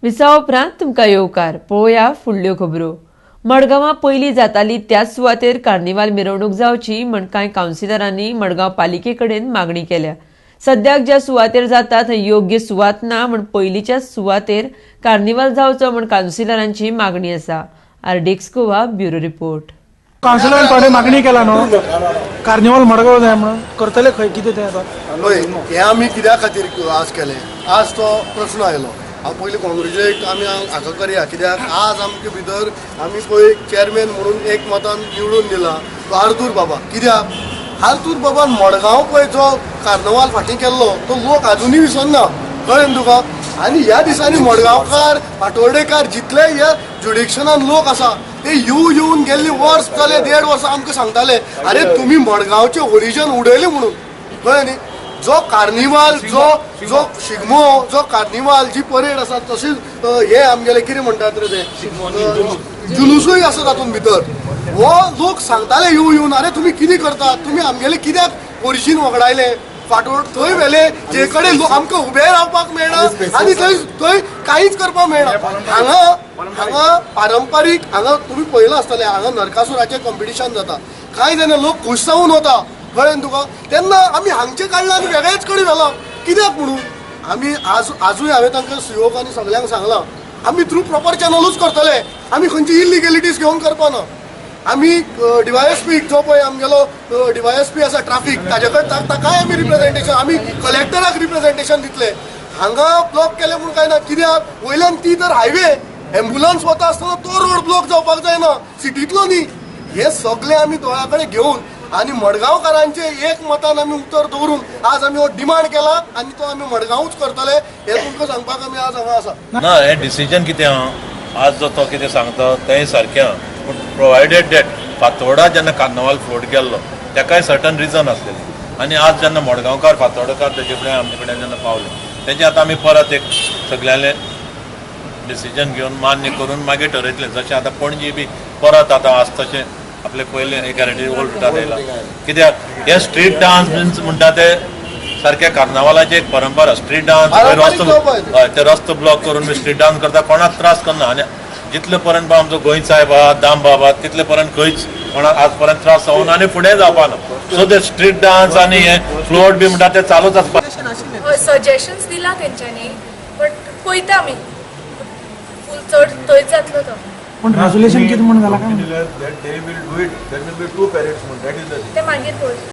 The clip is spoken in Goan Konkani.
विसावा उपरांत तुमकां येवकार. पळोवया फुडल्यो खबरो. मडगांवां पयलीं जाताली त्याच सुवातेर कार्निवाल मिरवणूक जावची म्हण कांय कावन्सिलरांनी मडगांव पालिके कडेन मागणी केल्या. सद्याक ज्या सुवातेर जाता थंय योग्य सुवात ना म्हण पयलींच्याच सुवातेर कार्निवाल जावचो म्हण कावन्सिलरांची मागणी आसा. RDX Goa, bureau report. कावन्सिलरान थोडे मागणी केला न्हू, कार्निवाल मडगांव जाय म्हणून. करतले खंय कितें तें आतां? पळय, हें आमी कित्या खातीर आज केलें, आज तो प्रस्न आयलो. हांव पयलीं कॉंग्रेच्युलेट आमी हाका करया, कित्याक आज आमचे भितर आमी पळय चॅरमॅन म्हणून एक मतान निवडून दिला तो आर्तूर बाबा. कित्याक आर्तूर बाबान मडगांव पळय जो कार्नवाल फाटीं केल्लो तो लोक आजुनूय विसरना, कळ्ळें न्हू तुका? आनी ह्या दिसांनी मडगांवकार, फातोर्डेकार, जितले ह्या जुडिक्शनान लोक आसा ते येवन येवन गेल्ली वर्स जाले, देड वर्सां आमकां सांगताले, अरे तुमी मडगांवचें ओरिजन उडयलें म्हणून, कळ्ळें न्ही? जो कार्निवाल, जो जो शिगमो, जो कार्निवाल, जी परेड आसा, तशीच हे आमगेले कितें म्हणटात रे ते, जुलूसूय आसा तातूंत भितर. हो लोक सांगताले येवन येवन, अरे तुमी कितें करतात, तुमी आमगेले कित्याक ओरिजीन वगडायले, फाटोर थंय व्हेले जे कडेन आमकां उबे रावपाक मेळना आनी थंय थंय कांयच करपाक मेळना. हांगा हांगा पारंपारीक, हांगा तुमी पळयलां आसतलें, हांगा नरकासुराचें कॉम्पिटिशन जाता. कांय जाणा लोक खूश जावन वता, कळ्ळें न्हू तुका? तेन्ना आमी हांगचें काडलां आनी वेगळेच कडेन व्हेलां कित्याक म्हणून आमी आज आजूय हांवें तांकां सीओक आनी सगल्यांक सांगलां, आमी थ्रू प्रॉपर चॅनलूच करतले. आमी खंयची इलिगेलिटीज घेवन करपाना. आमी डिवायएसपी जो पळय आमगेलो डिवायएसपी आसा ट्राफीक, ताजे कडेन ताकाय आमी रिप्रेझेंटेशन, आमी कलेक्टराक रिप्रेझेंटेशन दितले. हांगा ब्लॉक केले म्हूण काय ना, कित्याक वयल्यान ती तर हायवे, एम्बुलन्स वता आसतना तो रोड ब्लॉक जावपाक जायना, सिटींतलो न्ही. हे सगळे आमी दोळ्या कडेन घेवन आनी मडगांवकारांचे एक मतान आमी उतर दवरून आज आमी हो डिमांड केला आनी तो आमी मडगांवूच करतले हे तुमकां सांगपाक आमी आज हांगा आसा. ना, हें डिसिजन कितें आहा, आज जो तो कितें सांगता तेंय सारकें आहा, पूण प्रोवायडेड that Fatorda जेन्ना कार्नवाल फ्लोट गेल्लो तेकाय सर्टन रिजन आसलेलें आनी आज जेन्ना मडगांवकार, फातोर्डकार तेजे कडेन आमचे कडेन जेन्ना पावले, तेजें आतां आमी परत एक सगल्यांले डिसिजन घेवन, मान्य करून मागीर ठरयतले. जशें आतां पणजी बी परत आतां आज तशें आपले पयले एक हेरिटेज ओल्ड रुटार येयला. कित्याक हे स्ट्रीट डान्स मिन्स म्हणटा ते सारखे कार्नावालाची एक परंपरा. स्ट्रीट डान्स पारंपारीक रस्तो जावपाक जाय. हय, ते रस्तो ब्लॉक करून स्ट्रीट डान्स करता, कोणाक त्रास करना. आनी जितले पर्यंत आमचो गोंय साहेब आहा, दाम बाब आहा, तितले पर्यंत खंयच कोणाक आज पर्यंत त्रास जावना आनी फुडें जावपा ना. सो ते स्ट्रीट डान्स आनी हे फ्लोट बी म्हणटा ते चालूच आसपा. हय, सजेशन्स दिला तेंच्यांनी, बट पळयता आमी, फूल चड थंयच जातलो तो. पूण रेजोल्युशन कितें म्हूण जाला काय? That they will do it, there will be two parades, that is the ते मागीर पळोवया.